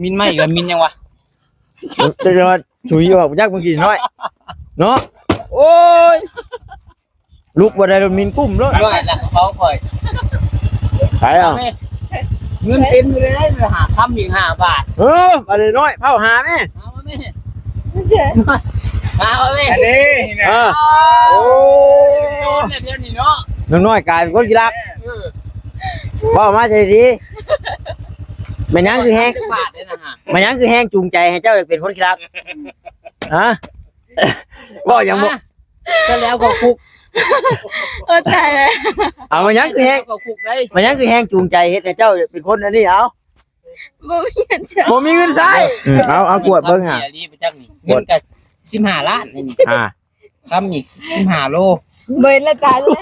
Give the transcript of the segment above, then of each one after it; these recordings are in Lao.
ມິນໃໝ່ອີກແລ້ວ ມິນຫຍັງວະ? ຈະວ່າຊຸຍອອກຈັກມື້ກີ້ນ້ອຍເນາະ. ໂອ້ຍ ລຸກບໍ່ໄດ້ ມິນກຸ້ມໂລດ. ນ້ອຍລະກະເປົາຂ້ອຍ ໃສເອົາ ເງິນເຕັມຢູ່ເລີຍ ຫາຄຳອີກຫ້າບາດ. ເອີ ມາເລີຍນ້ອຍ ເຝົ້າຫາແມ່ ຫາມາແມ່ ຫາມາແມ່. ອັນນີ້ນະ ເອີ ໂອ້ຍ ໂດນແລ້ວດຽວນີ້ເນາະ ນ້ອງນ້ອຍກາຍເປັນຄົນຂີ້ລັກ. ເອີ ເວົ້າມາໃສ່ດີ ແມ່ນຫຍັງຄືແຮງ ແມ່ນຫຍັງຄືແຮງຈູງໃຈໃຫ້ເຈົ້າຢາກເປັນຄົນຂີ້ລັກ? ຮະ ເວົ້າຫຍັງບໍ່ ຈະແລ້ວເຂົ້າຄຸກ. ໂອ້ ຕາຍແລ້ວ ເອົາ ແມ່ນຫຍັງຄືແຮງ ເຂົ້າຄຸກໄດ໋ ແມ່ນຫຍັງຄືແຮງຈູງໃຈເຮັດໃຫ້ເຈົ້າເປັນຄົນອັນນີ້? ເອົາ ບໍ່ມີເງິນໃຊ້ ບໍ່ມີເງິນໃຊ້. ອືມ ເອົາ ເອົາກວດເບິ່ງຫາ ເງິນກະສິບຫ້າລ້ານນີ້ ອ່າ ຄຳອີກສິບຫ້າໂລ ເບິ່ງລະຕາຍແລ້ວ.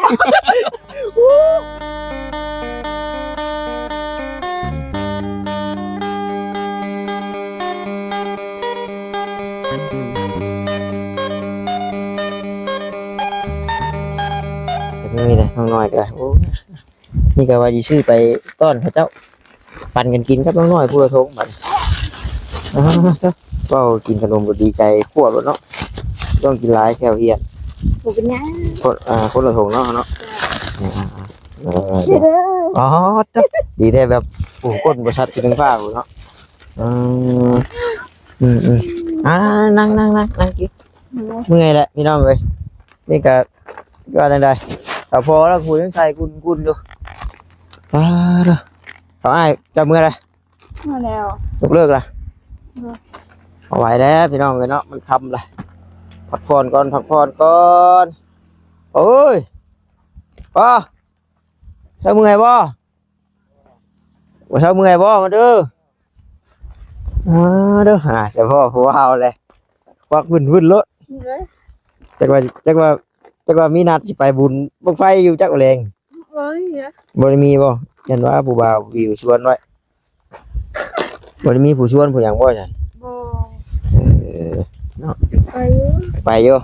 ນີ້ແຫຼະ ນ້ອງນ້ອຍກໍໄດ້ ໂອ້ ນີ້ກໍວ່າຊິຊື້ໄປຕ້ອນເຂົາເຈົ້າ ປັນກັນກິນກັບນ້ອງນ້ອຍຜູ້ລະຖົງບັດນີ້. ອ້າວ ເວົ້າກິນຂະໜົມກໍດີໃຈຂວບໂລດເນາະ ຕ້ອງກິນຫຼາຍແຂ້ວຮຽນ. ບໍ່ເປັນຫຍັງ ຄົນ ອ່າ ຄົນລະຖົງເນາະ ເນາະ. ອ່າ ເອີ ອໍ ດີແທ້ແບບ ໂອ້ ກົ້ນບໍ່ຊັດຄືເທິງຟ້າພຸ້ນເນາະ. ເອີ ອືມໆ ອ່າ ນັ່ງໆໆ ນັ່ງກິນ ເມື່ອຍແຫຼະພີ່ນ້ອງເອີຍ. ນີ້ກໍ ວ່າຈັ່ງໃດ ຖ້າພໍລະຄູຍັງໃສ່ກຸ້ນໆຢູ່. ປາດ ເຂົາອ້າຍເຈົ້າເມື່ອໃດ? ເມື່ອແລ້ວ ຍົກເລີກລະ. ເອີ ເອົາໄວ້ແລ້ວພີ່ນ້ອງເອີຍເນາະ ມັນຄ່ຳລະ ພັກຜ່ອນກ່ອນ ພັກຜ່ອນກ່ອນ. ໂອ້ຍ ປ້າ ເຈົ້າເມື່ອຍບໍ່? ບໍ່ເຊົາເມື່ອຍບໍ່? ມາເດີ ມາເດີ. ຫາແຕ່ພໍ່ຜູ້ເວົ້າແຫຼະ ຄວັກວຶ້ນໆໂລດ. ຈັກວ່າ ຈັກວ່າ ຈັກວ່າມີນັດຊິໄປບຸນບັ້ງໄຟຢູ່ຈັກແລງ. ບໍ່ໄດ້ມີບໍ່? ຢ້ານວ່າຜູ້ບ່າວວິວຊວນໄວ້. ບໍ່ໄດ້ມີຜູ້ຊວນຜູ້ຫຍັງບໍ່ຊັ້ນ? ບໍ່. ເອີ ເນາະ ໄປຢູ່ ໄປຢູ່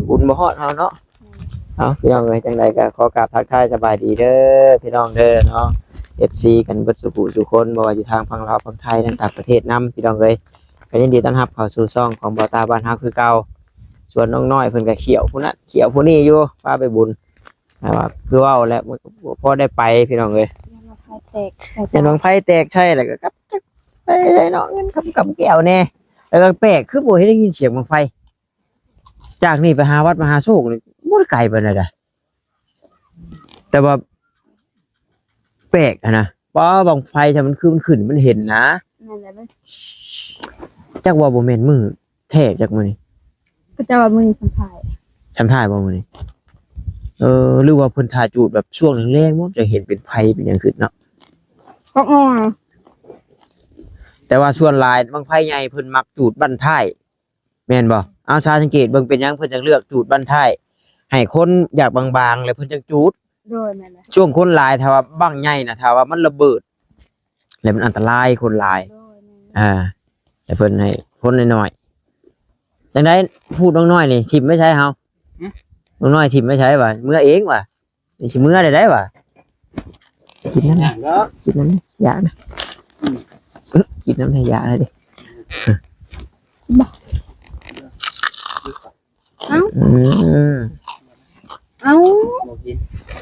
ບຸນບໍ່ຮອດເຮົາເນາະ. ເອົາ ພີ່ນ້ອງເອີຍ ຈັ່ງໃດກໍຂໍກາບທັກທາຍສະບາຍດີເດີພີ່ນ້ອງເດີເນາະ ເອັຟຊີ ກັນເບິດສູ່ຜູ້ສູ່ຄົນ ບໍ່ວ່າຢູ່ທາງຝັ່ງລາວ ຝັ່ງໄທ ທາງຕ່າງປະເທດນຳ ພີ່ນ້ອງເອີຍ. ກໍຍິນດີຕ້ອນຮັບເຂົ້າສູ່ຊ່ອງຂອງບ່າວຕາບ້ານເຮົາຄືເກົ່າ. ສ່ວນນ້ອງນ້ອຍເພິ່ນກໍຂ້ຽວຜູ້ນັ້ນຂ້ຽວຜູ້ນີ້ຢູ່ ພາໄປບຸນ ແຕ່ວ່າຄືເວົ້າແຫຼະ ມັນກໍພໍໄດ້ໄປພີ່ນ້ອງເອີຍ. ຢ້ານບັ້ງໄຟແຕກໃສ່ ຢ້ານບັ້ງໄຟແຕກໃສ່ ແລ້ວກໍກັບຈັກໄປໃສ່ເນາະ ເງິນຄຳກຳແກ້ວແດ່. ແລ້ວກໍແປກ ຄືບໍ່ເຫັນໄດ້ຍິນສຽງບັ້ງໄຟ. ຈາກນີ້ໄປຫາວັດມະຫາໂຊກນີ້ບໍ່ໄດ້ໄກປານໃດດາ ແຕ່ວ່າແປກຫັ້ນນະ ວ່າບັ້ງໄຟຖ້າມັນຄືມັນຂຶ້ນມັນເຫັນນະ. ແມ່ນແລ້ວເວີ້ຍ ຈັກວ່າບໍ່ແມ່ນມື້ແທ້ຈັກມື້ນີ້ ເຂົາເຈົ້າວ່າມື້ນີ້ສ່ຳທ້າຍ ສ່ຳທ້າຍບໍ່ມື້ນີ້? ເອີ ຫຼືວ່າເພິ່ນຖ້າຈູດແບບຊ່ວງແລງໆບໍ່ ຈະເຫັນເປັນໄຟເປັນຫຍັງຂຶ້ນເນາະ ກໍງອ ແຕ່ວ່າສ່ວນຫຼາຍບັ້ງໄຟໃຫຍ່ເພິ່ນມັກຈູດບັ້ນທ້າຍ ແມ່ນບໍ່? ເອົາ ສາສັງເກດເບິ່ງ ເປັນຫຍັງເພິ່ນຈັ່ງເລືອກຈູດບັ້ນທ້າຍ ໃຫ້ຄົນຢາກບາງໆ ແລ້ວເພິ່ນຈັ່ງຈູດ. ໂດຍ ແມ່ນແຫຼະ ຊ່ວງຄົນຫຼາຍ ຖ້າວ່າບັ້ງໃຫຍ່ນະ ຖ້າວ່າມັນລະເບີດ ແລ້ວມັນອັນຕະລາຍຄົນຫຼາຍ. ໂດຍ ແມ່ນ ອ່າ ແຕ່ເພິ່ນໃຫ້ຄົນນ້ອຍໆ. ຈັ່ງໃດ ພູດນ້ອງນ້ອຍນີ້ ຖິ້ມໄວ້ໃສເຮົາ? ຫຶ? ນ້ອງນ້ອຍຖິ້ມໄວ້ໃສວະ? ເມືອເອງວະ? ນີ້ຊິເມືອໄດ້ໄດວະ? ກິນນຳ ກິນນຳ ຢາກນະ. ອືມ ເອີ ກິນນຳໃຫ້ຢາກນະເດ້. ເອົ້າ ອືມ ເອົ້າ ບໍ່ກິນ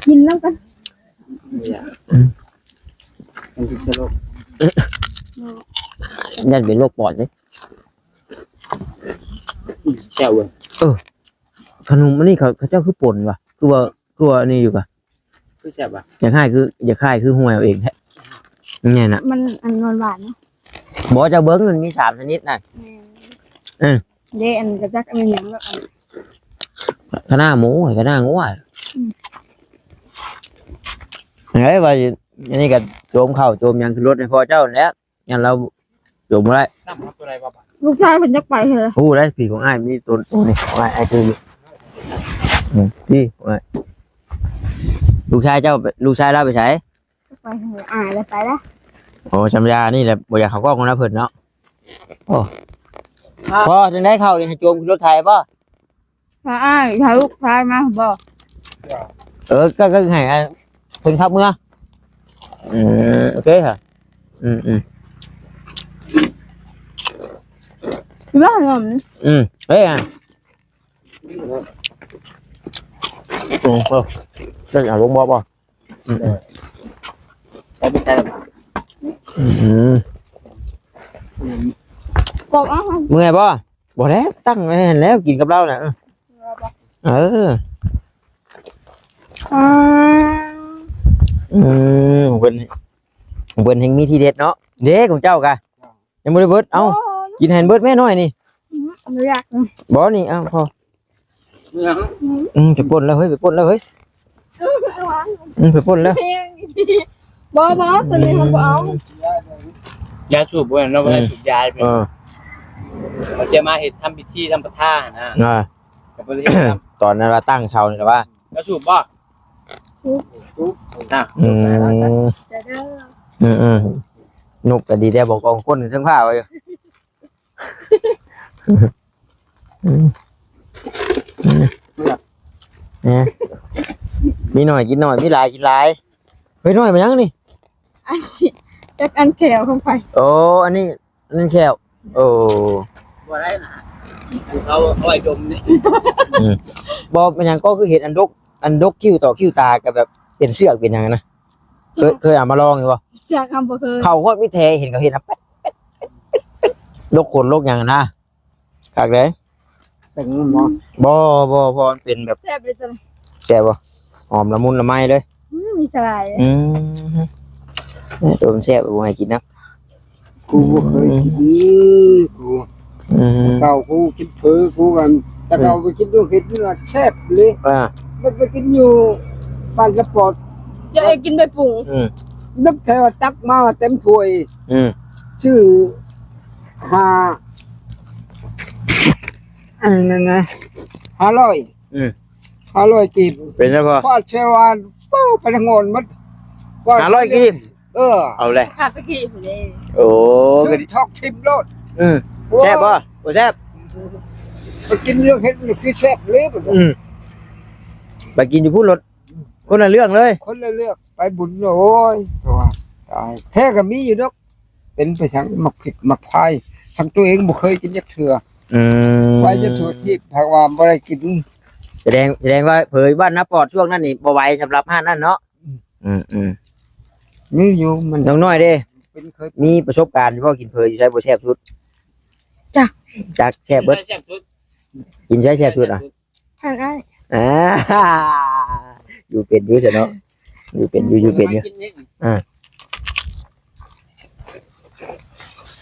ກິນນຳກັນ. ບໍ່ຢາກ ອືມ ມັນຕິດສະໂລກ ຢ້ານເປັນໂລກປອດເດ້. ແຊບເວີ້ຍ ເອີ ຂະໜົມອັນນີ້ເຂົາ ເຂົາເຈົ້າຄືປົ່ນວະ ຄືວ່າ ຄືວ່າອັນນີ້ຢູ່ກະ ຄືແຊບວະ ຢາກຄ້າຍຄື ຢາກຄ້າຍຄືຫ້ວຍເອົາເອງແທ້ ແມ່ນນະ ມັນອັນຫວານໆເນາະ. ບໍ່ ເຈົ້າເບິ່ງ ມັນມີສາມຊະນິດນະ. ແມ່ນ ເອີ ເດ້ ອັນກະຈັກແມ່ນຫຍັງແລ້ວ ຄະນ້າໝູ ຄະນ້າງົວ. ອືມ ເອີຍ ວ່າອັນນີ້ກະໂຈມເຂົ້າໂຈມຫຍັງຂຶ້ນລົດໃຫ້ພໍ່ເຈົ້າຫັ້ນແຫຼະ. ຢ້ານລາວໂຈມບໍ່ໄດ້. ນ້ຳຮັບຕົວໃດບໍ່ບາດ? ລູກຊາຍເພິ່ນຢາກໄປເທື່ອ. ຮູ້ໄດ້ ຜີຂອງອ້າຍມີຕົວ ຕົວນີ້ ຂອງອ້າຍ ອ້າຍຈື່ຢູ່. ອືມ ພີ້ຂອງອ້າຍ ລູກຊາຍເຈົ້າ ລູກຊາຍລາວໄປໃສ? ໄປເຮືອນອ້າຍແລ້ວ ໄປລະ. ໂອ້ ຊຳຢານີ້ແຫຼະ ບໍ່ຢາກເຂົ້າກ້ອງນຳເພິ່ນເນາະ. ໂອ້ ພໍ່ ຈັ່ງໃດເຂົ້ານີ້ ໃຫ້ໂຈມຂຶ້ນລົດໄຖບໍ່? ພາອ້າຍ ພາລູກຊາຍມາບໍ່? ເອີ ກໍ ກໍໃຫ້ເພິ່ນຂັບເມືອ. ເອີ ໂອເຄ ອືມ ອືມ. ກິນບໍ່ຂະໜົມ? ອືມ ເອີຍ ອືມ ເອີ ເຈົ້າເອົາລົງບໍ່ ບໍ່? ອືມ ເອີ ບໍ່ໃສ່ລະ ອືມ ອືມ ກອບເອົາ ເມື່ອຍບໍ່? ບໍ່ແລ້ວ ຕັ້ງໄວ້ຫັ້ນແລ້ວ ກິນກັບລາວນະ ເອີ ເອີ ອືມ ຂອງເພິ່ນ ຂອງເພິ່ນແຮ່ງມີທີເດັດເນາະ ເດ້ ຂອງເຈົ້າກະ ຍັງບໍ່ໄດ້ເບິດ ເອົ້າ ບໍ່ ກິນໃຫ້ເບິດແມ່ນ້ອຍນີ້ ອືມ ບໍ່ຢາກ ບໍ່ນີ້ ເອົ້າ ພໍ ອືມ ອືມ ໄປປົ່ນແລ້ວເຮີ້ຍ ໄປປົ່ນແລ້ວເຮີ້ຍ ອືມ ໄປປົ່ນແລ້ວ ບໍ່ ບໍ່ ຕົວນີ້ເຮົາບໍ່ເອົາ ອືມ ຢາສູບບໍ່ແມ່ນເນາະ ອືມ ຢາສູບຢາເປັນ ເອີ ເຂົາຊິມາເຮັດທຳພິທີທຳປະທານນະ ອ່າ ກໍບໍ່ໄດ້ເຮັດນຳ ຕອນນັ້ນວ່າຕັ້ງເຊົານີ້ລະວ່າ ຢາສູບບໍ່? ສູບ ສູບ ອ່າ ອືມ ເດີ ອືມໆ ນົກກໍດີແດ່ ບໍ່ກອງກົ້ນເທິງຟ້າໄວ້ຢູ່ ອືມ ເອີ ມີໜ້ອຍກິນໜ້ອຍ ມີຫຼາຍກິນຫຼາຍ ເຮີ້ຍ ນ້ອຍມາຫຍັງນີ້? ອັນນີ້ ຈັກອັນແຂວຂອງໃຜ? ໂອ້ ອັນນີ້ ອັນນັ້ນແຂ້ວ ໂອ້ ບໍ່ໄດ້ນະ ເຂົາເອົາໄວ້ດົມນີ້ ອືມ ບໍ່ ແມ່ນຫຍັງກໍຄືເຫັນອັນດົກ ອັນດົກຄິ້ວຕໍ່ຄິ້ວຕາກໍແບບເປັນເຊືອກເປັນຫຍັງນະ ເຄີຍ ເຄີຍເອົາມາລອງຢູ່ບໍ່? ຈັກ ເຮົາບໍ່ເຄີຍ ເຂົ້າຮອດມີແທ້ ເຫັນເຂົາເຮັດນະ ແປັດ ແປັດ ແປັດ ແປັດ ລົກຂົນລົກຫຍັງນະ ຄັກເດ້ ແປ້ງມັນບໍ່? ບໍ່ ບໍ່ ເພາະມັນເປັນແບບ ແຊບເລີຍ ແຊບບໍ່? ຫອມລະມຸນລະໄມເລີຍ ອືມ ມີສາຫຼ່າຍ ອືມ ເອີ ໂຕມັນແຊບ ບໍ່ໃຫ້ກິນນຳ ກູບໍ່ເຄີຍກິນ ອືມ ກູ ອືມ ເກົ່າກູກິນເຝີ ກູກັນ ແຕ່ເກົ່າ ອືມ ໄປກິນຢູ່ເຫັດນີ້ລະແຊບເລີຍ ອ່າ ມັນໄປກິນຢູ່ບ້ານສະປອດ ເຈົ້າເອງກິນໄປປຸງ ອືມ ນຶກໃສ່ວ່າຕັກມາເຕັມຖ້ວຍ ອືມ ຊື່ ຫ້າ ອັນນັ້ນນະ ຫ້າຮ້ອຍ ອືມ ຫ້າຮ້ອຍກີບ ເປັນຈັ່ງໃດພໍ່? ຟາດໃສ່ວ່າ ປູ້ ໄປທາງໂນ້ນໝົດ ຫ້າຮ້ອຍກີບ ເອີ ເອົາແຫຼະ ຂາດຕະກີ້ພຸ້ນເດ້ ໂອ້ ຄືທອກຖິ້ມໂລດ ອືມ ໂອ້ຍ ແຊບບໍ່? ບໍ່ແຊບ ໄປກິນຢູ່ເຫັດນີ້ຄືແຊບເລີຍ ອືມ ໄປກິນຢູ່ພຸ້ນໂລດ ຄົນລະເລື່ອງເລີຍ ຄົນລະເລື່ອງ ໄປບຸນ ໂອ້ຍ ຕົວຕາຍ ແທ້ກໍມີຢູ່ດອກ ເປັນໄປຫຍັງ ໝາກພິກໝາກພາຍ ທັງຕົວເອງບໍ່ເຄີຍກິນຈັກເທື່ອ ອືມ ໄປຈະທົ່ວທີບ ຫາກວ່າບໍ່ໄດ້ກິນ ສະແດງ ສະແດງວ່າເຜີຍບ້ານນາປອດຊ່ວງນັ້ນນີ້ບໍ່ໄຫວສຳລັບຮ້ານນັ້ນເນາະ ອືມ ອືມ ອືມ ມີຢູ່ ມັນ ນ້ອງນ້ອຍເດ້ ເປັນເຄີຍ ມີປະສົບການຢູ່ບໍ່ ກິນເຜີຢູ່ໃສບໍ່ແຊບສຸດ? ຈັກ ຈັກ ແຊບເບິດ ກິນໃສແຊບສຸດ ກິນໃສແຊບສຸດອະ? ທ່ານອ້າຍ ອ່າ ຢູ່ເປັນຢູ່ຊະເນາະ ຢູ່ເປັນຢູ່ ຢູ່ເປັນຢູ່ ອ່າ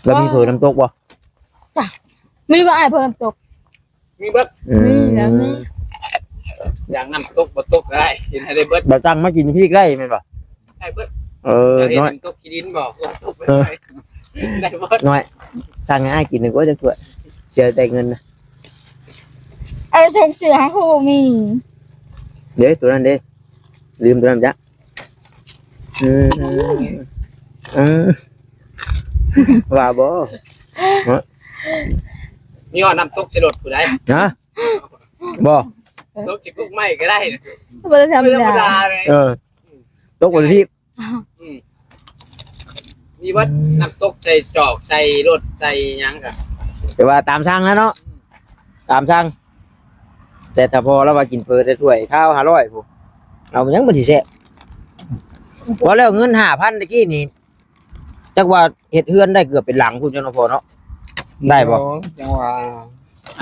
ແລ້ວມີເຜີນ້ຳຕົກບໍ່? ມີບໍ່ອ້າຍ ເຜີນ້ຳຕົກ? ມີເບິດ ອືມ ມີແລ້ວ ມີ ຢ່າງນ້ຳຕົກບໍ່ຕົກກໍໄດ້ ກິນໃຫ້ໄດ້ເບິດ ບໍ່ສັ່ງມາກິນພີກໄດ້ແມ່ນບໍ່? ໄດ້ເບິດ ເອີ ຢາກເຫັນ ນ້ອຍ ນ້ຳຕົກຂີ້ດິນບໍ່? ຕົກໄປ ເອີ ໄດ້ເບິດ ນ້ອຍ ສັ່ງໃຫ້ອ້າຍກິນໜຶ່ງ ໂອ້ຍ ຈັກຖ້ວຍ ເສຍແຕ່ເງິນນະ ອ້າຍ ເທິງເສືອຫາຄືບໍ່ມີ ເດ້ ຕົວນັ້ນເດ້ ລືມຕົວນັ້ນຈ້ະ ອືມ ອືມ ວ່າບໍ່ ມີຮອດນ້ຳຕົກໃສ່ລົດຜູ້ໃດ ຮະ? ບໍ່ ຕົກຊິກຸກໄມ້ກໍໄດ້ ບໍ່ໄດ້ທຳມະດາ ບໍ່ໄດ້ທຳມະດາເລີຍ ເອີ ຕົກບໍ່ໄດ້ທີບ ອືມ ມີເບິດ ອືມ ນ້ຳຕົກໃສ່ຈອກ ໃສ່ລົດ ໃສ່ຫຍັງກໍ ແຕ່ວ່າຕາມສັ່ງແລ້ວເນາະ ອືມ ຕາມສັ່ງ ແຕ່ຖ້າພໍລາວວ່າກິນເຝີແຕ່ຖ້ວຍຄາວຫ້າຮ້ອຍພຸ້ນ ເອົາຫຍັງມັນຊິແຊບ ເວົ້າແລ້ວເງິນຫ້າພັນຕະກີ້ນີ້ ຈັກວ່າເຮັດເຮືອນໄດ້ເກືອບເປັນຫຼັງພຸ້ນເນາະພໍ່ເນາະ ໄດ້ບໍ່? ຈັ່ງວ່າ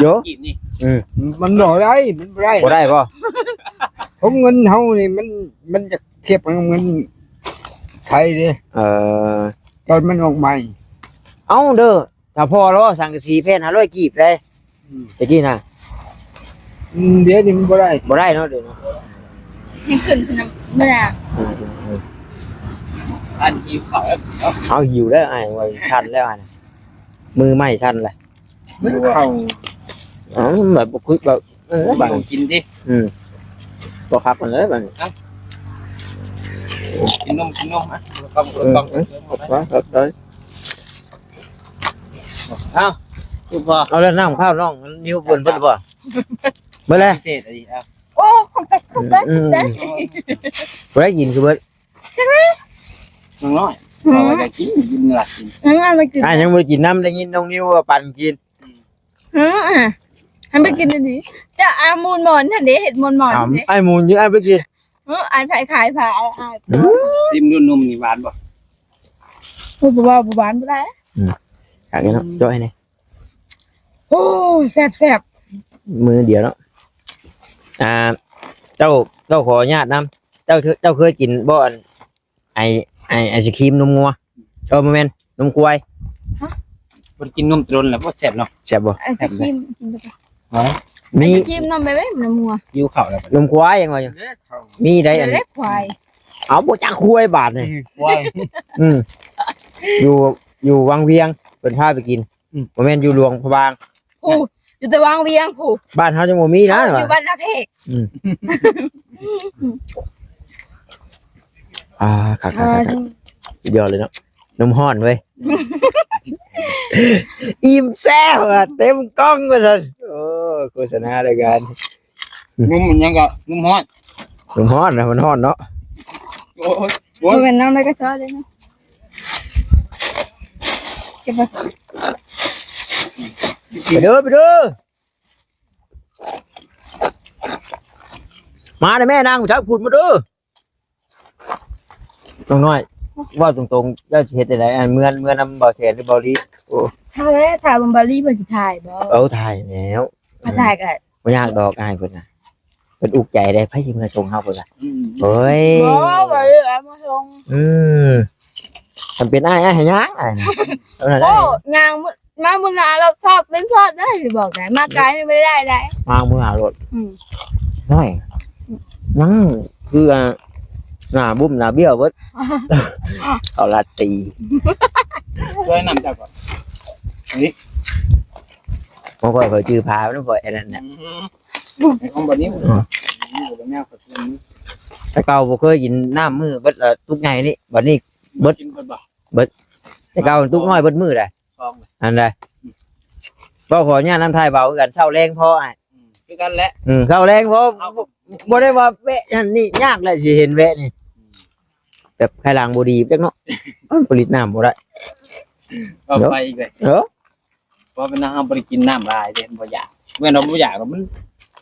ໂຍ ອືມ ມັນບໍ່ໄດ້ ມັນບໍ່ໄດ້ ບໍ່ໄດ້ບໍ່? ຂອງເງິນເຮົານີ້ມັນ ມັນຈະທຽບກັບເງິນໄທເດ້ ເອີ ຕອນມັນອອກໃໝ່ ເອົ້າເດີ ຖ້າພໍລາວວ່າສັງກະສີແຜ່ນຫ້າຮ້ອຍກີບເດ້ ອືມ ຕະກີ້ນະ ອືມ ດຽວນີ້ມັນບໍ່ໄດ້ ບໍ່ໄດ້ເນາະ ດຽວນີ້ ໃຫ້ຂຶ້ນ ຂຶ້ນນຳ ບໍ່ໄດ້ ອືມ ອືມ ອືມ ອັນຫິວເຂົ້າແລ້ວເນາະ ເອົາ ຫິວແລ້ວອ້າຍ ວ່າທັນແລ້ວອ້າຍ ມືໃໝ່ທັນແຫຼະ ເຂົ້າ ເອົ້າ ແບບບໍ່ຄືແບບ ເອີ ບັດນີ້ກິນຕິ ອືມ ບໍ່ຄັກປານໃດບັດນີ້ ເອົ້າ ກິນນົມ ກິນນົມ ອ່ະ ຕ້ອງ ຕ້ອງ ເອົ້າ ຄືພໍ ເອົາແລ້ວນ້ຳຂ້າວນ້ອງນິວເພິ່ນເບິດບໍ່? ເບິດແລ້ວ ພິເສດອັນນີ້ ເອົ້າ ໂອ້ ຂອບໃຈ ຂອບໃຈ ອືມ ຂອບໃຈ ອືມ ບໍ່ໄດ້ກິນຄືເບິດ ຈັກແລ້ວ ນ້ອງນ້ອຍ ອືມ ເອົາໄວ້ກິນ ກິນຫຼັກກິນ ນ້ອງນ້ອຍມາກິນ ອ່າ ຍັງບໍ່ໄດ້ກິນນຳ ໄດ້ຍິນນ້ອງນິວວ່າປັ່ນກິນ ອືມ ເອີ ໃຫ້ໄປກິນອັນນີ້ ເຈົ້າອາມູນໝອນຫັ້ນເດ້ ເຮັດໝອນໝອນຫັ້ນເດ້ ອ້າຍໝູນຢູ່ ອ້າຍໄປກິນ ເອີ ອ້າຍໄຜຂາຍຜ້າ ອ້າຍ ອືມ ຊີມດູ ນົມນີ້ຫວານບໍ່? ໂອ້ ບໍ່ຫວານ ບໍ່ຫວານບໍ່ໄດ້ ອືມ ຄັກຢູ່ເນາະ ເຈາະໃຫ້ແດ່ ໂອ້ ແຊບໆ ມື້ດຽວເນາະ ອ່າ ເຈົ້າ ເຈົ້າຂໍອະນຸຍາດນຳ ເຈົ້າ ເຈົ້າເຄີຍກິນບໍ່ ອັນ ໄອ ໄອ ໄອສະຄຣີມນົມງົວ ເອີ ບໍ່ແມ່ນ ນົມຄວາຍ ຮະ ບໍ່ໄດ້ກິນນົມແຕ່ດົນແລ້ວ ບໍ່ແຊບເນາະ ແຊບບໍ່? ໄອສະຄຣີມກິນໄດ້ປະ? ຮະ ມີ ໄອສະຄຣີມນົມແບບໃດ ນົມງົວ ຫິວເຂົ້າແລ້ວ ນົມຄວາຍຫຍັງວ່າຢູ່ ມີໄດ໋ ອັນນີ້ ຄວາຍ ເອົາ ບໍ່ຈັກຄວາຍບາດນີ້ ອືມ ຄວາຍ ອືມ ຢູ່ ຢູ່ວັງວຽງ ເພິ່ນພາໄປກິນ ອືມ ບໍ່ແມ່ນຢູ່ຫຼວງພະບາງ ຜູ້ ຢູ່ແຕ່ວັງວຽງຜູ້ ບ້ານເຮົາຍັງບໍ່ມີນະ ເອີ ຢູ່ບ້ານນາເພກ ອືມ ອ່າ ຄັກໆໆ ສຸດຍອດເລີຍເນາະ ນົມຮ້ອນເວີຍ ອີ່ມແຊບວ່າ ເຕັມກ້ອງວ່າຊັ້ນ ໂອ້ ໂຄສະນາລາຍການ ນົມມັນຫຍັງກໍນົມຮ້ອນ ນົມຮ້ອນນະ ມັນຮ້ອນເນາະ ໂອ້ຍ ໂອ້ຍ ບໍ່ແມ່ນນ້ຳໃນກະຊອເດ້ ເກັບໄປ ໄປເດີ ໄປເດີ ມາເດີແມ່ ນັ່ງຢູ່ທາງພຸ້ນ ມາເດີ ນ້ອງນ້ອຍ ເວົ້າຕົງໆ ເຈົ້າຊິເຮັດຈັ່ງໃດ ອັນ ເມືອ ເມືອນຳບ່າວແສນ ຫຼື ບ່າວລີ? ໂອ້ ຖ້າແລ້ວ ຖ້າເບິ່ງບ່າວລີເພິ່ນຊິຖ່າຍບໍ່? ເອົາ ຖ່າຍແລ້ວ ມາຖ່າຍກໍ ບໍ່ຍາກດອກ ອ້າຍເພິ່ນນະ ເພິ່ນອຸກໃຈເດ້ ໃຜຊິມາສົ່ງເຮົາເພິ່ນວ່າ ອືມ ໂອ້ຍ ບໍ່ ບໍ່ໄດ້ເອົາມາສົ່ງ ອືມ ມັນເປັນອ້າຍ ອ້າຍໃຫ້ຍ່າງ ອ້າຍນະ ເອົາໜ້າ ໂອ້ ໄດ້ ຍ່າງມື້ ມາມື້ໜ້າລອບຊອບເປັນຊອບເດີ ຊິບອກໃດ ມາໄກນີ້ບໍ່ໄດ້ໄດ້ ມາມື້ໜ້າໂລດ ອືມ ນ້ອຍ ຍັງຄື ອ່າ ໜ້າບຸ້ມໜ້າບ້ຽວເບິດ ເອົາລາຕີ ຊ່ວຍນຳເຈົ້າກ່ອນ ນີ້ ຂອງຂ້ອຍ ຂ້ອຍຈື່ພານຳຂ້ອຍອັນນັ້ນນະ ອືມ ຂອງບັດນີ້ ອືມ ແຕ່ເກົ່າບໍ່ເຄີຍກິນນ້ຳມື້ເບິດ ເອີ ຕຸກໃຫຍ່ນີ້ ບັດນີ້ເບິດ ກິນເບິດບໍ່? ເບິດ ແຕ່ເກົ່າຕຸກນ້ອຍເບິດມື້ໃດ ສອງ ອັນໃດ ເວົ້າຂໍອະນຸຍາດນຳຖ່າຍເບົາຄືກັນ ເຊົ້າແລງພໍອ້າຍ ອືມ ຄືກັນແຫຼະ ອືມ ເຊົ້າແລງພໍ ເອົາ ບໍ່ໄດ້ວ່າແວະຫັ້ນນີ້ ຍາກແຫຼະຊິເຫັນແວະນີ້ ອືມ ແບບໄຄຫຼັງບໍ່ດີຈັກເນາະ ເອີ ຜະລິດນ້ຳບໍ່ໄດ້ ເອົາໄປອີກເລີຍ ເອີ ເພາະເປັນເຮົາບໍ່ໄດ້ກິນນ້ຳຫຼາຍເດ້ ບໍ່ຢາກ ແມ່ນວ່າບໍ່ຢາກດອກ ມັນ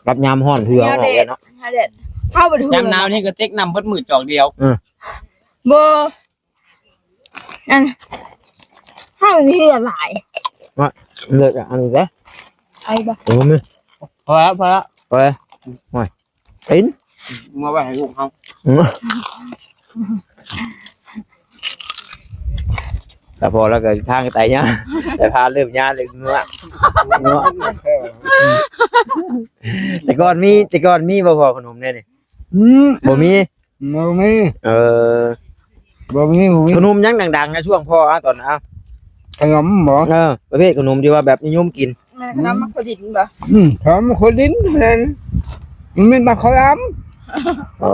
ກັບຍາມຮ້ອນເຫື່ອອອກແລ້ວເນາະ ຍາມແດດ ເຮົາບໍ່ໄດ້ ຍາມໜາວນີ້ກໍເຕັກນ້ຳເບິດມື້ຈອກດຽວ ເອີ ບໍ່ ອັນ ເຮົານີ້ຫຼາຍ ວ່າເລີກອັນນີ້ເດ້ ໄອບໍ່ ໂອ້ ມີ ພໍລະ ພໍລະ ພໍລະ ໂອ້ຍ ກິນ ເອົາໄວ້ໃຫ້ລູກເຮົາ ອືມ ແຕ່ພໍແລ້ວກໍທາງໄຕຍາ ແຕ່ພາເລີ່ມຍາເລີຍ ງົວ ງົວ ແຕ່ກ່ອນມີ ແຕ່ກ່ອນມີບໍ່ພໍ່ຂະໜົມແນວນີ້? ອືມ ບໍ່ມີ ບໍ່ມີ ເອີ ບໍ່ມີ ບໍ່ມີ ຂະໜົມຫຍັງດັງໆໃນຊ່ວງພໍ່ອາ ຕອນອາ? ຂະໜົມບໍ? ເອີ ປະເພດຂະໜົມທີ່ວ່າແບບນິຍົມກິນ ແມ່ນຂະໜົມໝາກຖົ່ວດິນບໍ? ອືມ ຂະໜົມໝາກຖົ່ວດິນນັ້ນ ມັນແມ່ນໝາກຂາວຫຼາມ ເອີ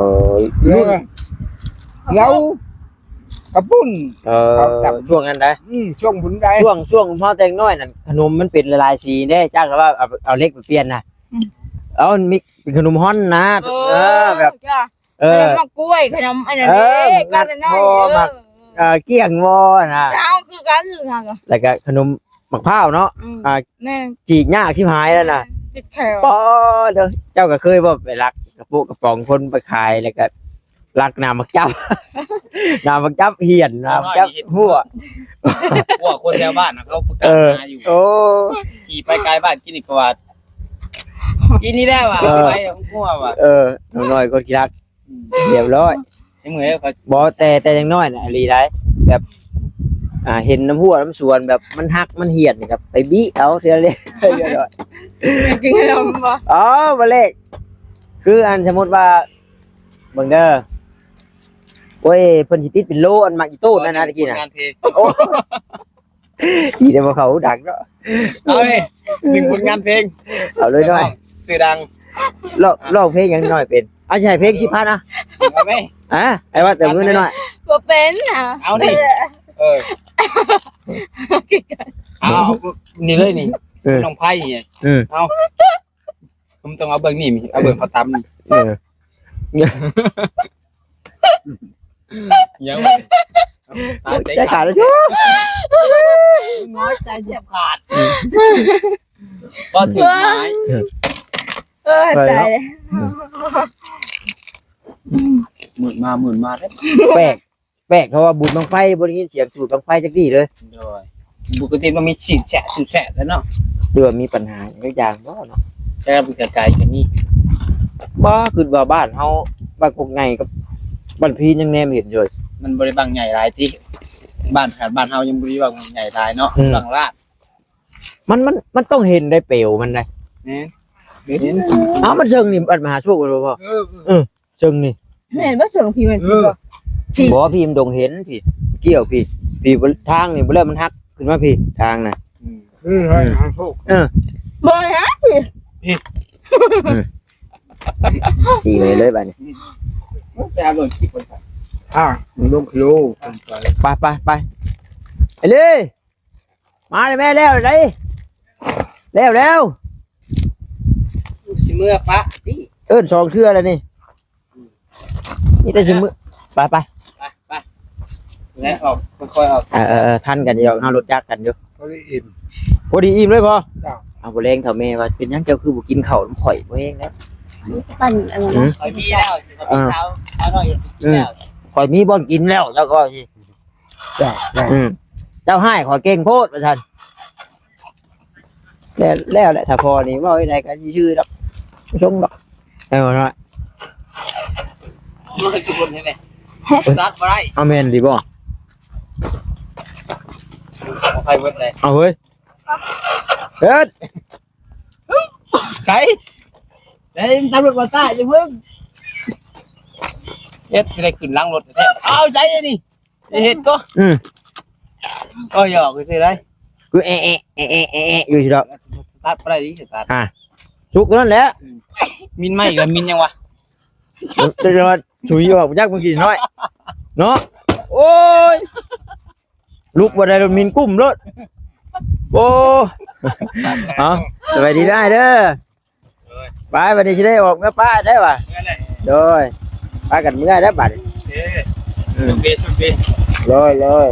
ລຸ້ນ ເອີ ເຫຼົ້າ ເຂົ້າປຸ້ນ ເອີ ເຂົ້າຕຳ ຊ່ວງນັ້ນໃດ ອືມ ຊ່ວງພຸ້ນໃດ ຊ່ວງ ຊ່ວງເຮົາແຕ່ງນ້ອຍນັ້ນ ຂະໜົມມັນເປັນຫຼາຍໆສີເດ້ ຈັກວ່າເອົາ ເອົາເຫຼັກໄປປ່ຽນນະ ອືມ ເອົາ ມີ ເປັນຂະໜົມຮ່ອນນະ ເອີ ເອີ ແບບ ເອີ ຂະໜົມໝາກກ້ວຍ ຂະໜົມອັນນັ້ນ ເອີ ເດ້ ກັດບໍ່ ເອີ ໝາກ ເອີ ກ້ຽງບໍ່ນະ ເຈົ້າຄືກັນ ແລ້ວກໍຂະໜົມໝາກພ້າວເນາະ ອືມ ອ່າ ແມ່ນ ຈີກຍາກຊິບຫາຍແລ້ວນະ ແມ່ນ ຕິດແຂວ ປອດເດີ ເຈົ້າກໍເຄີຍບໍ່ໄປລັກກະໂປະກະປ໋ອງຄົນໄປຂາຍ ແລ້ວກໍລັກນ້ຳໝາກຈັບ ນ້ຳໝາກຈັບຫ່ຽນ ນ້ຳໝາກຈັບຮົ່ວ ພວກຄົນແຖວບ້ານນະ ເຂົາປະກາດ ເອີ ຫາຢູ່ ໂອ້ ຂີ່ໄປກາຍບ້ານກິນນີ້ກໍວ່າ ອີນີ້ແຫຼະວ່າ ເອີ ໄປຂອງຜົວວ່າ ເອີ ໜູນ້ອຍຄົນຂີ້ລັກ ອືມ ຮຽບຮ້ອຍ ຍັງເມື່ອຍເຂົາ ບໍ່ ແຕ່ ແຕ່ຍັງນ້ອຍນະ ອີ່ຫຼີໄດ໋ ແບບ ອ່າ ເຫັນນ້ຳຮົ້ວນ້ຳສວນແບບມັນຫັກມັນຫ່ຽນນີ້ກໍໄປບິເອົາເທື່ອເລຍ ຮຽບຮ້ອຍ ກິນຂະໜົມບໍ່? ອໍ ບໍ່ເລກ ຄືອັນ ສົມມຸດວ່າ ເບິ່ງເດີ ໂອ້ຍ ເພິ່ນຊິຕິດເປັນໂລ ອັນໝາກອີໂຕ້ນນັ້ນນະ ຕະກີ້ນະ ຜົນງານເພງ ໂອ້ ອີແຕ່ບໍ່ເຂົ້າຫູດັງເນາະ ເອົານີ້ ໜຶ່ງຜົນງານເພງ ເອົາເລີຍໜ້ອຍ ຊື່ດັງ ຮ້ອງ ຮ້ອງເພງຫຍັງໜ້ອຍເປັນ ເອົາ ຊິໃຫ້ເພງສິບພັນນະ ເອົາໄປ ຮະ ໃຫ້ວ່າແຕ່ມື້ໜ້ອຍໆ ບໍ່ເປັນນະ ເອົານີ້ ເອີ ເອົາ ນີ້ເລີຍນີ້ ເອີ ນ້ອງໄພນີ້ ອືມ ເອົາ ມັນຕ້ອງເອົາເບື້ອງນີ້ ເອົາເບື້ອງເຂົາຕຳນີ້ ເອີ ຍັງບໍ່ ຕາຍ ໃຈຂາດແລ້ວ ງອຍ ໃຈແທບຂາດ ອືມ ກໍຖືກໝາຍ. ເອີ ຕາຍແລ້ວ. ມືດມາ ມືດມາເດ້. ແປກ ແປກ ເພາະວ່າບຸນບັ້ງໄຟບໍ່ໄດ້ຍິນສຽງສູດບັ້ງໄຟຈັກທີເລີຍ. ໂດຍ ປົກກະຕິມັນມີສີດແຊະ ສູດແຊະແລ້ວເນາະ. ຫຼືວ່າມີປັນຫາຫຍັງຈັກຢ່າງບໍ່ເນາະ? ແຕ່ວ່າໄກໆກໍມີ. ບໍ່ ຄິດວ່າບ້ານເຮົາ ບ້ານກົກໃຫຍ່ກັບບ້ານພີນຍັງແນມເຫັນຢູ່. ມັນບໍ່ໄດ້ບັ້ງໃຫຍ່ຫຼາຍຕິ? ບ້ານ ບ້ານເຮົາຍັງບໍ່ໄດ້ບັ້ງໃຫຍ່ຫຼາຍເນາະ. ອືມ ບັ້ງລາດ ມັນ ມັນ ມັນຕ້ອງເຫັນໄດ້ເປວມັນໄດ໋. ແມ່ນ ເຫັນ. ເອົ້າ ມັນເຊິ່ງນີ້ ບ້ານມະຫາໂຊກແມ່ນບໍ່ພໍ່? ເອີ ເອີ ເຊີງນີ້ ແມ່ນບໍ່? ເຊີງພີ້ແມ່ນ ເອີ ພີ້ບໍ່? ພີ້ ບໍ່ ພີ້ມັນດົງເຫັນ ພີ້ ກ່ຽວ ພີ້ ພີ້ ທາງນີ້ບໍ່ແລ້ວ ມັນຫັກຂຶ້ນມາພີ້ ທາງນະ. ອືມ ເອີ ເອີ ບໍ່ນະ ພີ້ ພີ້ ອືມ ຊີ້ໄປເລີຍບາດນີ້. ໄປຫາລົດຂີ່ກ່ອນ ອ່າ ລົງກິໂລ ໄປ ໄປ ໄປ ໄປເລີຍ. ມາແລ້ວແມ່ ແລ້ວໄດ໋ ແລ້ວແລ້ວ. ຊິເມືອປະຕິ ເອີ້ນສອງເທື່ອແລ້ວນີ້ ມີແຕ່ຊິເມືອ. ໄປ ໄປ ໄປ ໄປ ແລ້ວອອກ ຄ່ອຍໆອອກ. ເອີໆໆ ທັນກັນຢູ່ດອກ ເຮົາລົດຈັກກັນຢູ່. ພໍດີອີ່ມ ພໍດີອີ່ມເລີຍພໍ່. ເຈົ້າ ເອົາ ບໍ່ແລງເຖົ້າແມ່ວ່າ ເປັນຫຍັງເຈົ້າຄືບໍ່ກິນເຂົ້ານຳຂ້ອຍ ບໍ່ແຮງແລ້ວ. ປັ່ນອັນນັ້ນ ອືມ ຂ້ອຍມີແລ້ວ ເອີ ສາວ ສາວນ້ອຍກິນແລ້ວ ຂ້ອຍມີບ່ອນກິນແລ້ວ ແລ້ວກໍ ເຈົ້າ ເຈົ້າ ອືມ ເຈົ້າຮ້າຍ ຂ້ອຍເກັ່ງໂພດ ວ່າຊັ້ນ. ແລ້ວ ແລ້ວແຫຼະ ຖ້າພໍນີ້ເວົ້າຈັ່ງໃດກໍຊິຊື່ດອກ ບໍ່ຊົງດອກ. ເອີ ເນາະ ມັນຄືຄົນໃດ໋ ເອີ ລັດບໍ່ໄດ້. ເອົາ ແມ່ນດີບໍ່? ເອົາໄປເບິດເລີຍ. ເອົາເຮີ້ຍ ເຮັດ ໃສ ໄດ້ຕຳຫຼວດບໍ່ຕາຍ ຢ່າເພິ່ງເຮັດ ຊິໄດ້ຂຶ້ນຫຼັງລົດແທ້. ເອົາໃສອັນນີ້ ເຮັດກໍ ອືມ ກໍຫຍອກຊື່ໄດ໋ ຄືແອະແອະແອະແອະແອະຢູ່ຊິດອກ. ສະຕາດບໍ່ໄດ້ດິ ສະຕາດ ອ່າ ສຸກນັ້ນແຫຼະ. ອືມ ມິນໃໝ່ອີກແລ້ວ ມິນຫຍັງວະ? ຈະວ່າຊຸຍອອກຈັກມື້ກີ້ນ້ອຍເນາະ. ໂອ້ຍ ລຸກບໍ່ໄດ້ ມິນກຸ້ມໂລດ. ໂອ້ ເອົາ ສະບາຍດີເດີອ້າຍເດີ. ໂດຍ ໄປ ບັດນີ້ຊິໄດ້ອອກເມືອປ້າແທ້ຫວາ. ເມືອແຫຼະ ໂດຍ ພາກັນເມືອແລ້ວບັດນີ້. ໂອເຄ ອືມ ໂຊກດີ ໂຊກດີ ໂດຍ ໂດຍ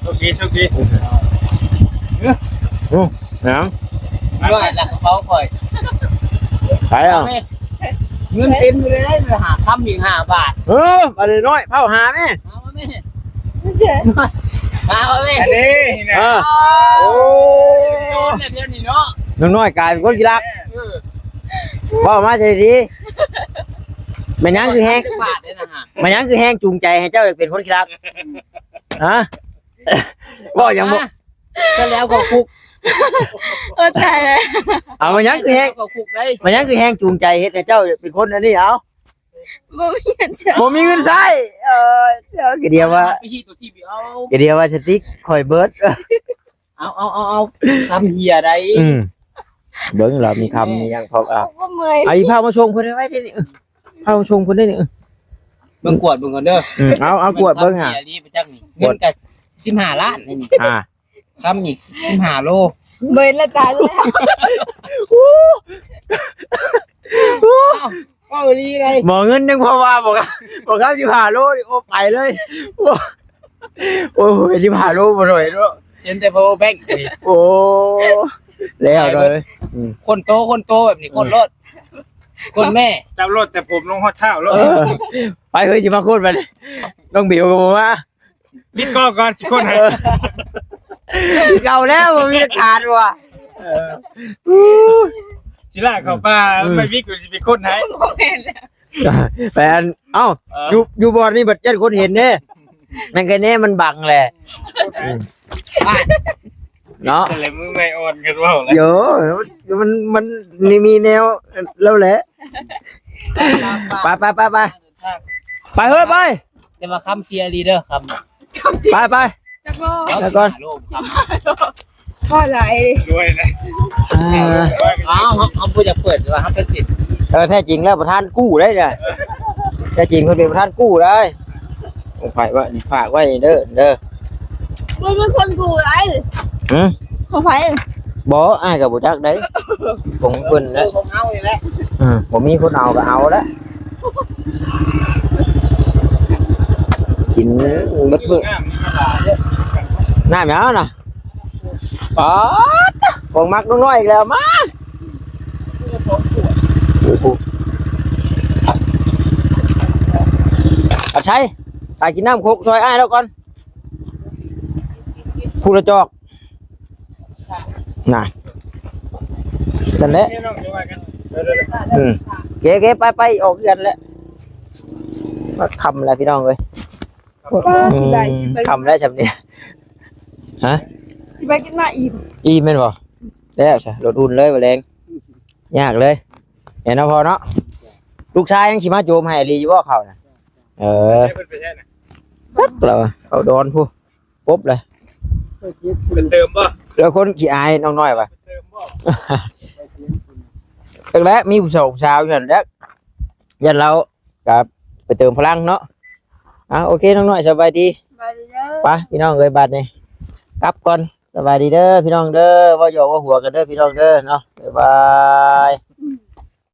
ໂຊກດີ ໂຊກດີ. ອືມ ຫຍັງ? ເມືອແລ້ວກະເປົາຂ້ອຍ ໃສເອົາ? ເງິນເຕັມຢູ່ເລີຍ ຫາຄຳອີກຫ້າບາດ. ເອີ ບັດນີ້ນ້ອຍ ເຝົ້າຫາແມ່ ຫາມາແມ່. ຫາມາແມ່ ອັນນີ້ນະ. ເອີ ໂອ້ ໂດນແລ້ວດຽວນີ້ເນາະ ນ້ອງນ້ອຍກາຍເປັນຄົນຂີ້ລັກ. ເອີ ເວົ້າມາໃຈດີ ແມ່ນຫຍັງຄືແຮງ ແມ່ນຫຍັງຄືແຮງຈູງໃຈໃຫ້ເຈົ້າຢາກເປັນຄົນຂີ້ລັກ? ຮະ ເວົ້າຫຍັງບໍ່ ຊະແລ້ວເຂົ້າຄຸກ. ໂອ້ ຕາຍແລ້ວ. ເອົາ ແມ່ນຫຍັງຄືແຮງ ເຂົ້າຄຸກໄດ໋ ແມ່ນຫຍັງຄືແຮງຈູງໃຈເຮັດໃຫ້ເຈົ້າເປັນຄົນອັນນີ້? ເອົາ ບໍ່ມີເງິນໃຊ້ ບໍ່ມີເງິນໃຊ້. ເອີ ກະດຽວວ່າ ໄປຮີດຕົວທີ່ໄປເອົາ ກະດຽວວ່າສະຕິກຂ້ອຍເບິດ. ເອົາ ເອົາ ເອົາ ເອົາ ຄຳເຫຍໃດ໋. ອືມ ເບິ່ງລາວມີຄຳມີຫຍັງພ້ອມ. ເອົາ ເອົາ ພາມາສົ່ງເພິ່ນໄວ້ເດນີ້ ເອີ ພາມາສົ່ງເພິ່ນເດນີ້. ເອີ ເບິ່ງ ກວດເບິ່ງກ່ອນເດີ. ອືມ ເອົາ ເອົາ ກວດເບິ່ງຫາ ເງິນກະສິບຫ້າລ້ານນີ້ ອ່າ ຄຳອີກສິບຫ້າໂລ ເບິດລະຕາຍແລ້ວ. ໂອ້ ເວົ້າອີ່ຫຼີໄດ໋ ໝໍເງິນຍັງພໍວ່າ ບໍ່ ບໍ່ຄັບສິບຫ້າໂລນີ້ ໂອ້ ໄປເລີຍ. ໂອ້ ໂອ້ ສິບຫ້າໂລບໍ່ໜ້ອຍເນາະ ເຫັນແຕ່ power bank ນີ້. ໂອ້ ແລ້ວເລີຍ. ອືມ ຄົນໂຕ ຄົນໂຕແບບນີ້ ຄົນໂລດ ຄົນແມ່ ຈັບໂລດແຕ່ຜົມລົງຮອດເທົ້າໂລດ. ເອີ ໄປເຮີ້ຍ ຊິມາຄົນບັດນີ້ ນ້ອງບິວກໍບໍ່ມາ. ປິດກ້ອງກ່ອນ ຊິຄົ້ນໃຫ້. ເອີ ເກົ່າແລ້ວ ບໍ່ມີຫຼັກຖານວ່າ. ເອີ ຊິລາກເຂົ້າປ່າ ອືມ ໄປວິກ ຊິໄປຄົ້ນໃຫ້. ບໍ່ແມ່ນແລ້ວ ໄປອັນ ເອົ້າ ເອີ ຢູ່ ຢູ່ບ່ອນນີ້ບັດຢ້ານຄົນເຫັນເດ້ ນັ້ນແຄ່ແນ່ມັນບັງແຫຼະ. ອືມ ເນາະ ແຕ່ລະມື້ໃໝ່ອ່ອນກັນເວົ້າແລ້ວ. ໂຢ ມັນ ມັນມີ ມີແນວແລ້ວແຫຼະ. ໄປ ໄປ ໄປ ໄປ ໄປເຮີ້ຍ ໄປ. ແຕ່ວ່າຄຳເສຍອີ່ຫຼີເດີ ຄຳ ໄປ ໄປ ຈັກໂລ ໄປກ່ອນ ສິບຫ້າໂລ ຄຳ ພໍຫຼາຍ ລວຍເລີຍ. ອ່າ ເອົາ ເຮົາ ເຮົາບໍ່ຢາກເປີດ ແຕ່ວ່າເຮົາເປັນສິດ. ເອີ ແທ້ຈິງແລ້ວປະທານກູ້ໄດ໋ນະ ແທ້ຈິງເພິ່ນເປັນປະທານກູ້ໄດ໋. ຂອງໃຜວະນີ້ ຝາກໄວ້ເດີ ເດີ. ບໍ່ມີຄົນກູ້ໄດ໋. ຫື? ຂອງໃຜ? ບໍ່ ອ້າຍກໍບໍ່ຈັກໄດ໋ ຂອງເພິ່ນແຫຼະ ຂອງເຮົານີ້ແຫຼະ. ເອີ ບໍ່ມີຄົນເອົາກໍເອົາແຫຼະ ກິນເບິດມື້. ນ້ຳຫຍັງນະ? ປາດ ຂອງມັກນ້ອງນ້ອຍອີກແລ້ວ ມາ. ຜູ້ ອາໄຊ ໄປກິນນ້ຳໂຄກຊ່ອຍອ້າຍລາວກ່ອນ ຜູ້ລະຈອກ ນະ ຊັ້ນແຫຼະ ອືມ ເກ ເກ ໄປ ໄປ ອອກຄືກັນແຫຼະ ມາຄ່ຳແລ້ວພີ່ນ້ອງເອີຍ ອືມ ຄ່ຳແລ້ວຊ່ຳນີ້ ຮະ ຊິໄປກິນມາອີ່ມ ອີ່ມແມ່ນບໍ່? ແລ້ວຊະ ລົດອຸ່ນເລີຍ ບໍ່ແລງ ຍາກເລີຍ ແມ່ນເນາະພໍ່ເນາະ ລູກຊາຍຍັງຊິມາໂຈມໃຫ້ອີ່ຫຼີຢູ່ບໍ່ເຂົານະ? ເອີ ຈັກແລ້ວ ເຂົາດອນພຸ້ນ ປົບເລີຍ ໄປເຕີມບໍ່? ແລ້ວຄົນຂີ້ອາຍນ້ອງນ້ອຍວ່າ ໄປເຕີມບໍ່? ຈັກແລ້ວ ມີຜູ້ສາວ ຜູ້ສາວຢູ່ຫັ້ນແຫຼະ ຢ້ານລາວ ກໍໄປເຕີມພະລັງເນາະ ອ່າ ໂອເຄ ນ້ອງນ້ອຍ ສະບາຍດີ ສະບາຍດີເດີ ໄປພີ່ນ້ອງເອີຍ ບາດນີ້ກັບກ່ອນ ສະບາຍດີເດີພີ່ນ້ອງເດີ ເວົ້າຫຍອກເວົ້າຫົວກັນເດີພີ່ນ້ອງເດີເນາະ ບາຍບາຍ.